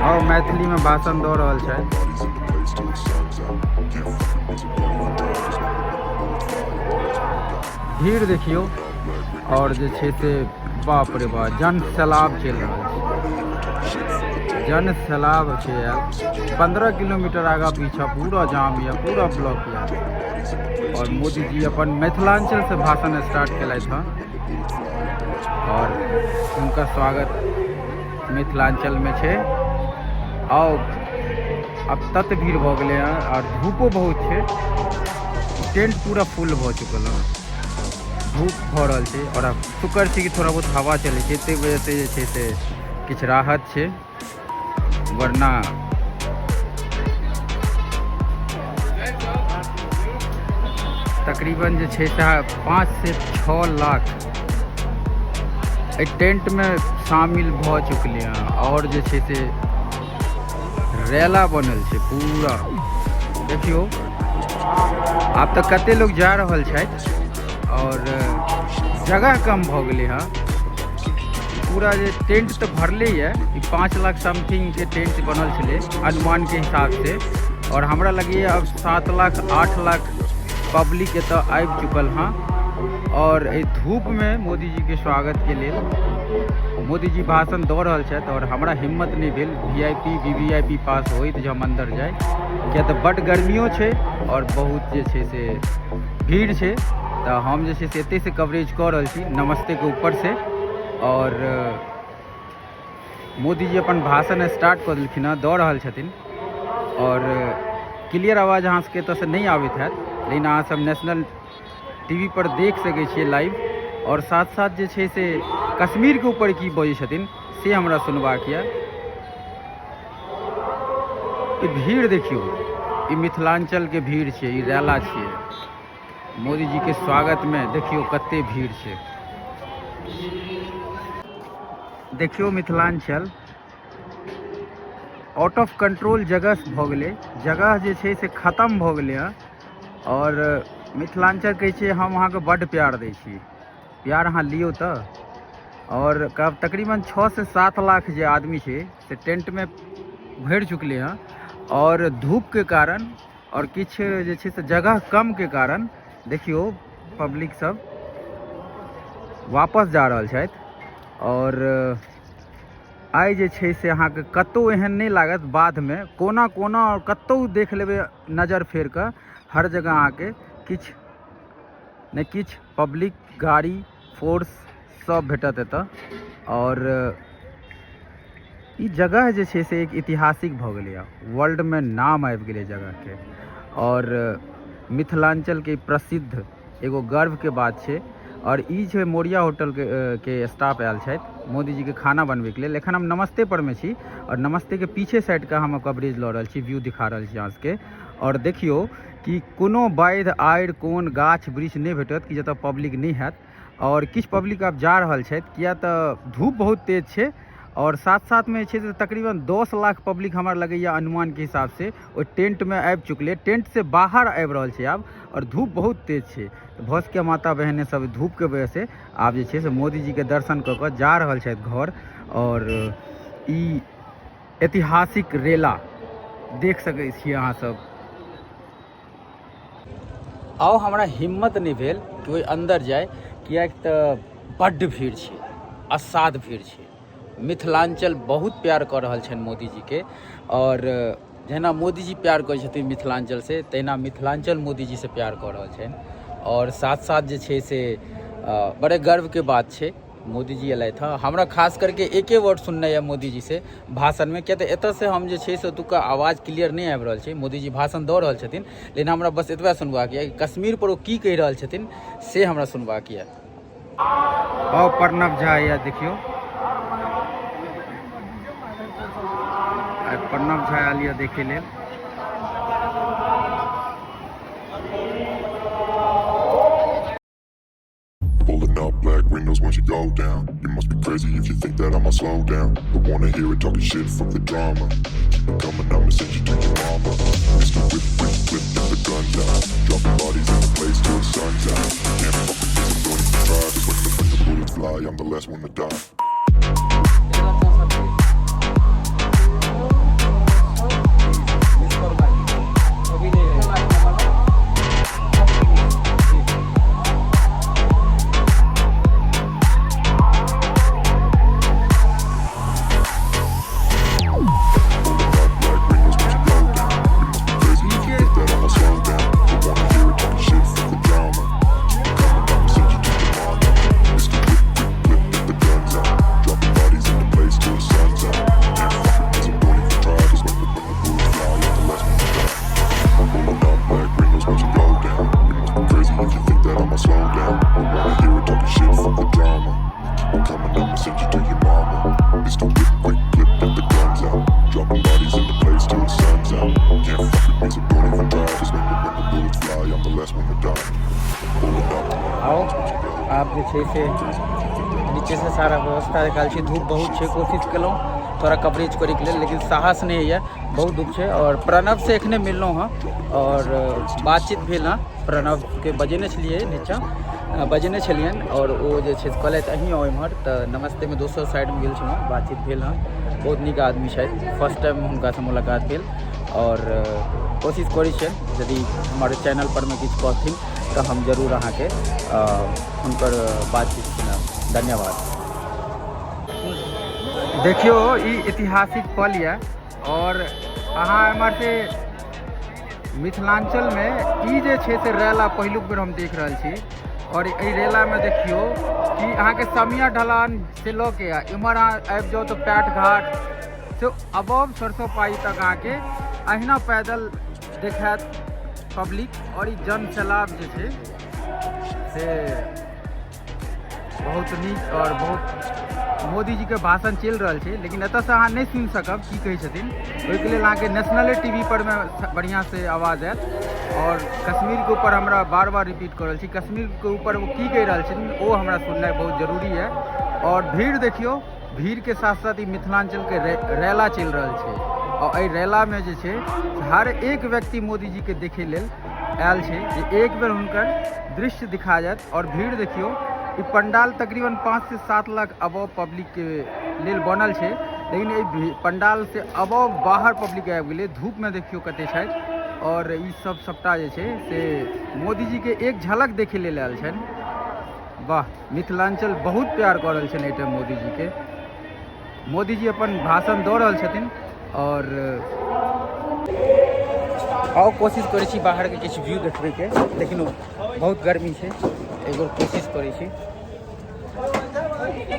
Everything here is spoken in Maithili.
आओर मैथिलीमे भाषण दऽ रहल छथि। भीड़ देखियौ आओर जे छै से बाप रे बाप, जन सैलाब चलि रहल छै, जन सैलाब छै आयल। 15 किलोमीटर आगाँ पीछा पूरा जाम यऽ, पूरा ब्लॉक यऽ। आओर मोदी जी अपन मिथिलाञ्चलसँ भाषण स्टार्ट केलथि हँ आओर हुनकर स्वागत मिथिलाञ्चलमे छै। आउ आब तत भीड़ भऽ गेलै हँ आओर धूपो बहुत छै, टेंट पूरा फुल भऽ चुकल हँ, धूप भऽ रहल छै। आओर आब शुक्र छै कि थोड़ा बहुत हवा चलै छै, ताहि वजहसँ जे छै से किछु राहत छै, वरना तकरीबन जे छै से 5 से 6 लाख एहि टेंटमे शामिल भऽ चुकलै हँ। आओर जे छै से रेला बनल छै पूरा, देखियौ आब तऽ कते लोग जा रहल छथि आओर जगह कम भऽ गेलै हँ। पूरा जे टेंट तऽ भरले यऽ, ई 5 लाख समथिंगके टेंट बनल छलै अनुमानके हिसाबसँ, आओर हमरा लगैए अब 7 लाख 8 लाख पब्लिक एतऽ आबि चुकल हँ। आओर एहि धूपमे मोदीजीके स्वागतके लेल मोदीजी भाषण दऽ रहल छथि आओर हमरा हिम्मत नहि भेल V I P V V I P पास होइत जे हम अन्दर जाइ, किया तऽ बड्ड गर्मियो छै आओर बहुत जे छै से भीड़ छै। तऽ हम जे छै से एतहिसँ कवरेज कऽ रहल छी नमस्तेके ऊपरसँ। आओर मोदीजी अपन भाषण स्टार्ट कऽ देलखिन हँ, दऽ रहल छथिन। आओर क्लियर आवाज अहाँ सबके एतऽसँ नहि आबैत हैत, लेकिन अहाँ सब नेशनल टी वी पर देख सकै छियै लाइव। आओर साथ साथ जे छै से कश्मीरके ऊपर की बजै छथिन से हमरा सुनबाक यऽ। ई भीड़ देखियौ, ई मिथिलाञ्चलके भीड़ छियै, ई रैला छियै मोदीजीके स्वागतमे। देखियौ कते भीड़ छै, देखियौ मिथिलाञ्चल आउट ऑफ कंट्रोल जगह भऽ गेलै, जगह जे छै से खतम भऽ गेलै हँ। आओर मिथिलाञ्चल कहै छै हम अहाँके बड्ड प्यार दै छी, प्यार अहाँ लियौ तऽ। आओर तकरीबन 6 से 7 लाख जे आदमी छै से टेंटमे भरि चुकलै हँ। आओर धूपके कारण आओर किछु जे छै से जगह कमके कारण देखियौ पब्लिक सब वापस जा रहल छथि। आओर आइ जे छै से अहाँके कतहु एहन नहि लागत बाधमे, कोना कोना आओर कतहु देख लेबै नजर फेर कऽ, हर जगह अहाँके किछु ने किछु पब्लिक गाड़ी फोर्स सब भेटत एतऽ। आओर ई जगह जे छै से एक ऐतिहासिक भऽ गेलैए, वर्ल्डमे नाम आबि गेलै जगहके। आओर मिथिलाञ्चलके प्रसिद्ध एगो गर्वके बात छै। आओर ई छै मौर्या होटलके के स्टाफ आयल छथि मोदीजीके खाना बनबैके लेल। एखन हम नमस्ते परमे छी आओर नमस्तेके पीछे साइडके हम कवरेज लऽ रहल छी, व्यू दिखा रहल छी अहाँ सबके। आओर देखियौ कि कोनो बाढ़ि आड़ि कोन गाछ वृक्ष नहि भेटत कि जतऽ पब्लिक नहि हैत। आओर किछु पब्लिक आब जा रहल छथि, किया तऽ धूप बहुत तेज छै। आओर साथ साथमे जे छै से तकरीबन 10 लाख पब्लिक हमरा लगैए अनुमानके हिसाबसँ ओहि टेंटमे आबि चुकलै, टेंटसँ बाहर आबि रहल छै आब। आओर धूप बहुत तेज छै, तऽ भऽ सकैए माता बहिने सब धूपके वजहसँ आब जे छै से मोदीजीके दर्शन कऽ कऽ जा रहल छथि घर। आओर ई ऐतिहासिक रेला देख सकै छियै अहाँ सब। आउ हमरा हिम्मत नहि भेल कि ओहि अन्दर जाय, किएक तऽ बड्ड भीड़ छै, असाध भीड़ छै। मिथिलाञ्चल बहुत प्यार कऽ रहल छनि मोदीजीके, आओर जहिना मोदीजी प्यार करै छथिन मिथिलाञ्चलसँ, तहिना मिथिलाञ्चल मोदीजीसँ प्यार कऽ रहल छनि। आओर साथ साथ जे छै से बड़े गर्वके बात छै मोदीजी एलथि हँ। हमरा खास करके एके वर्ड सुननाइ यऽ मोदीजीसँ भाषणमे, किया तऽ एतऽसँ हम जे छै से ओतुका आवाज क्लियर नहि आबि रहल छै। मोदीजी भाषण दऽ रहल छथिन, लेकिन हमरा बस एतबा सुनबाक यऽ कि कश्मीर पर ओ की कहि रहल छथिन से हमरा सुनबाक यऽ। आओ प्रणव झा यऽ, देखियौ आइ प्रणव झा आयल यऽ देखै लेल। Pulling up black windows once you go down. You must be crazy if you think that I'ma slow down. Don't wanna hear it talking shit from the drama. Keep it coming, I'ma send you to your mama. Mr. Whip, whip, whip, get the guns out. Dropping bodies in the place till the sun's out. Can't fuck with this, I'm going to try. Just when the bullets fly, I'm the last one to die. से नीचेसँ सारा व्यवस्था देखा छै। धूप बहुत छै, कोशिश केलहुँ थोड़ा कवरेज करैके लेल, लेकिन साहस नहि होइए, बहुत धूप छै। आओर प्रणवसँ एखने मिललहुँ हँ आओर बातचीत भेल हँ। प्रणवके बजेने छलियै, नीचाँ बजेने छलियनि आओर ओ जे छै से कहलथि अहीँ आउ एम्हर। तऽ नमस्तेमे दोसर साइडमे गेल छलहुँ, बातचीत भेल हँ। बहुत नीक आदमी छथि, फर्स्ट टाइम हुनकासँ मुलाकात भेल आओर कोशिश करै छियनि यदि हमर चैनल परमे किछु कहथिन तऽ हम जरूर अहाँके हुनकर बातचीत सुनायब। धन्यवाद। देखियौ, ई ऐतिहासिक पल यऽ आओर अहाँ एम्हर से मिथिलाञ्चलमे ई जे छै से रेला पहिलुक बेर हम देख रहल छी। आओर एहि रेलामे देखियौ कि अहाँके समिया ढलान से लऽ के आ इम्हर अहाँ आबि जाउ तऽ पैठ घाट से अबव सरसो पाही तक अहाँके अहिना पैदल देखायत पब्लिक। आओर ई जन सैलाब जे छै से बहुत नीक आओर बहुत मोदीजीके भाषण चलि रहल छै, लेकिन एतऽसँ अहाँ नहि सुनि सकब की कहै छथिन। ओहिके लेल अहाँके नेशनले टी वी पर मे बढ़िआँसँ आवाज आयत। आओर कश्मीरके ऊपर हमरा बार बार रिपीट कऽ रहल छी, कश्मीरके ऊपर ओ की कहि रहल छथिन ओ हमरा सुननाइ बहुत जरूरी यऽ। आओर भीड़ देखियौ, भीड़के साथ साथ ई मिथिलाञ्चलके रैला चलि रहल छै आओर एहि रैलामे जे छै हर एक व्यक्ति मोदीजीके देखै लेल आयल छै जे एक बेर हुनकर दृश्य दिखा जायत। आओर भीड़ देखियौ, ई पंडाल तकरीबन 5 से 7 लाख अबव पब्लिकके लेल बनल छै, लेकिन एहि पंडाल से अबव बाहर पब्लिक आबि गेलै। धूपमे देखियौ कते छथि आओर ई सब सबटा जे छै से मोदीजीके एक झलक देखै लेल आयल छनि। वाह, मिथिलाञ्चल बहुत प्यार कऽ रहल छनि एहिठाम मोदीजीके। मोदीजी अपन भाषण दऽ रहल छथिन। आओर आउ कोशिश करै छी बाहरके किछु व्यू देखबैके, लेकिन बहुत गर्मी छै। एक बेर कोशिश करै छी।